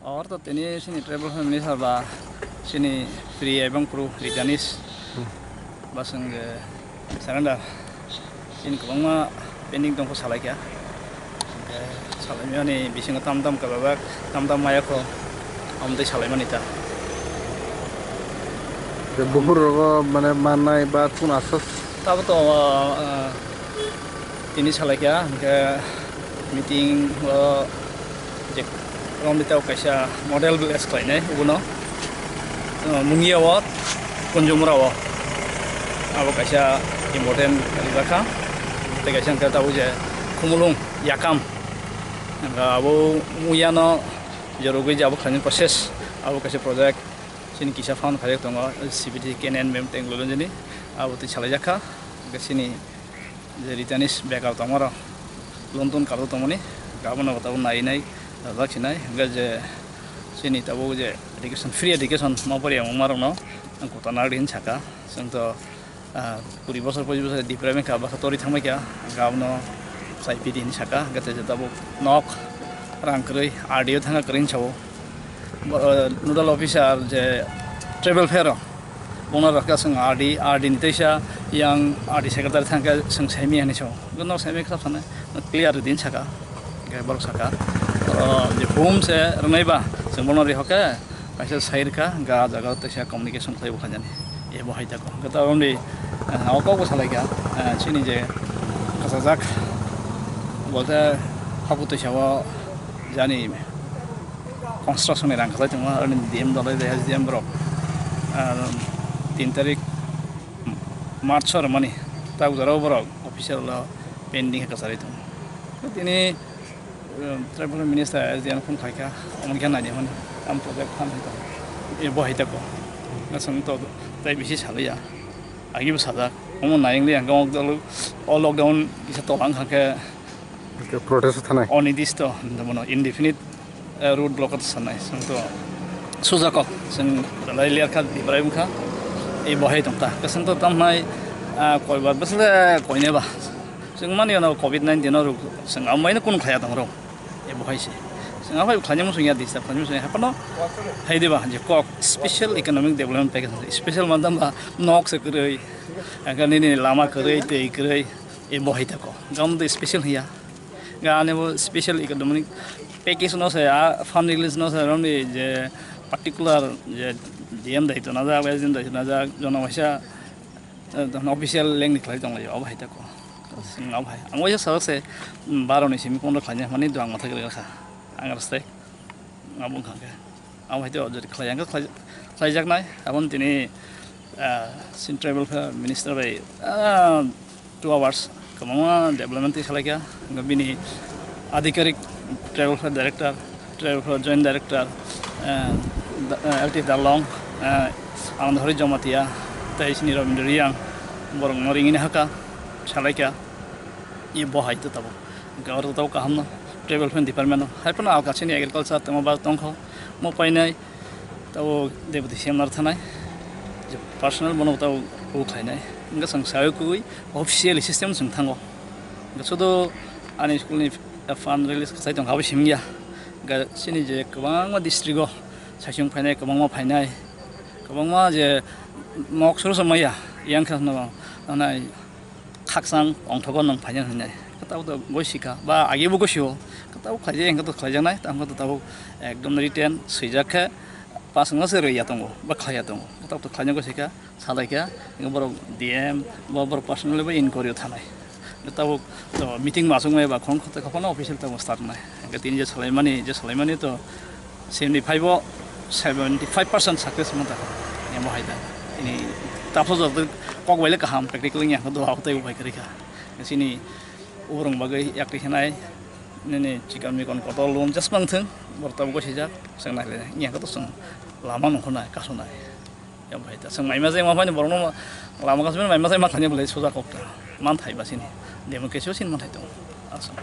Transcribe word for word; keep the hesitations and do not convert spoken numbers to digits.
Or to tini sini tribal family sar ba sini Priya ebong Kru Ritanis. Hmm. Ba song je surrender. Sini kwbangma pending tongkho salai kha. Hingke salaimani bisingo tam tam kwbabak, tam tam maya kho, amtwi salaimani ta. Je buphur rogo mane mannai ba kun asas? Tabo to, ah, tini salai kha, hingke meeting o je romni tabo kaisa model village khlainai, ubono, ah, Mungia o, Kunjumura o, abo kaisa important rijak kha. Tei kaisa hingke tabo je Khumulwng, Yakam. Hingke abo Mungia no jorogwi je abo khlainai process, abo kaisa project. Chini kisa fund khaijak tongo, C B T K N N M M T Technology ni, abo twi salaijak kha. Hingke chini je Ritanis bekar tongmarok, loan ton karwi tongmani, abono tabuk nai nai rwjak sinai. Hingke je chini tabuk je education, free education ma poriya wngmarokno ang kota nardi hin saka. Chwng to, ah, kuri bosor, pochis bosor deprive wngkha, bwsa torwi thangbaikha, hingke abono chai pidi hin saka. Hingke tei je tabuk nok rang kwrwi, R D O thangkha kwrwi hin sao. Bo, ah, nodal officer je tribal fair o, bono rwkha chwng R D, R D ni teisa yang R D secretary thangkhe chwng saimanya hinwi sao. Bono saimanya khe sanai, clear din saka, hingke borok saka. Oro je boom se rwnai ba, chwng bono rihokhe kaisa sai rwkha, hingke ah jaga o teisa communication khlai bo khainani. Ebo hai tako. Hingke ta romdi, ah, o kok bo salai kha, ah, chini je kasajak, bolte hapu teisa o jani construction ni rang khlai tongma, ani D M dalai bai S D M borok, ah, tin tarik March o rwmani, ta ujaro borok official o pending khe kwcharwi tongo. Tini, um, tribal minister S D M phone khaikha, omono khe naidi hwnwi, tamo project phan hai tongo. E bo hai tako. Aswk to tei bisi salaiya. Agi bo sajak. Omo nai wngli ang o lockdown kisa tolang kha khe Hingke protest o thanai. Onidisto, bono indefinite, eh, road block o sanai. Chwng to sujakok, chwng belai lerkha, Ibrahim kha, ei bohai tongta. Chwng to tamnai, ah, koibar bwsle koineba. Chwng mani ano covid nineteen o ruk, chwng amaino kun khaya tongrok. Ei bohai se. Chwng abai khlainai muchung ya disa, khlainai muchung ya hapano. Hai diba, je kok special economic development package, special mantam ba nok se kwrwi, aga nini lama kwrwi, tei kwrwi, ei bohai tako. Gam de special hiya. Ga ani bo special economic package no se, a fund release no se, romni je particular je D M daityo najak, S D M daityo najak, jono waisa, eh, official lengni khlai tonglaio, abo hai tako. Chwng abo hai. Ang waisa sajak se, mm, baro ni simi kono khlaina hwnmani duang mwthai kwrwi kha. Ang rwstai. Abo wngkha khe. Abo hai to jodi khlai, ang khe khlai, khlaijaknai. Aboni tini, ah, sin tribal welfare minister bai, ah, two hours kwbangma development twi salaikha. Hwnkhe bini adhikarik tribal welfare director, tribal welfare joint director, ah, da-, ah, L T Darlong, ah, Anand Hari Jamatia, tei sini Rabindra Riyang, borokno ringini haka salaikha. I bo hai to tabuk. Hwnkhe oro to tabuk kaham no, tribal welfare department no. Hai phano alka chini agriculture tongma ba tongkho, mo painai, tabo deputy C M nar thanai, je personal bono tabo bo khlainai. Hwnkhe chwng sawi kwbwi officially system chwng thango. Hwnkhe sudu ani school ni fund release khlai tongkha abo simi ya. Hwnkhe chini je kwbangma district o saichung phainai, kwbangma phainai, kwbangma je nok suru suru maya, yang khe no, nai, khakchang ongthogo nwng phainai hwnwi. Khe tabuk to gosika, ba age bo gosio. Khe tabuk khlaijak, hwnkhe to khlaijaknai, tamo khe to tabuk ekdom written swijak khe, pas wngna se rwya tongo, ba khlaiya tongo. Khe tabuk to khlaina gosika, salaikha, hwnkhe borok D M, bo borok personally bo inquiry o thanai. Khe tabuk to meeting ma achukmai ba khorang khe to khopano official tabuk start nai. Hwnkhe tini je salaimani, je salaimani to seventy five o seventy five percent success wngkha. Emo hai da. Ini tapos jor kok bai le kaham practical wngya khe doha tei upai kwrwi kha. Sini ubrung bagwi yakri khenai nini chikon mikon kotor loan just mang thung, bor tabuk sijak, chwng nai le. Wngya khe to chwng lama nongkhornai, kasonai. Emo hai da. Chwng maima jai ma phani borokno lama kasumani maima jai ma khani bolai soja kok ta. Man thai ba sini. Democracy o sini man thai tongo. Aswk.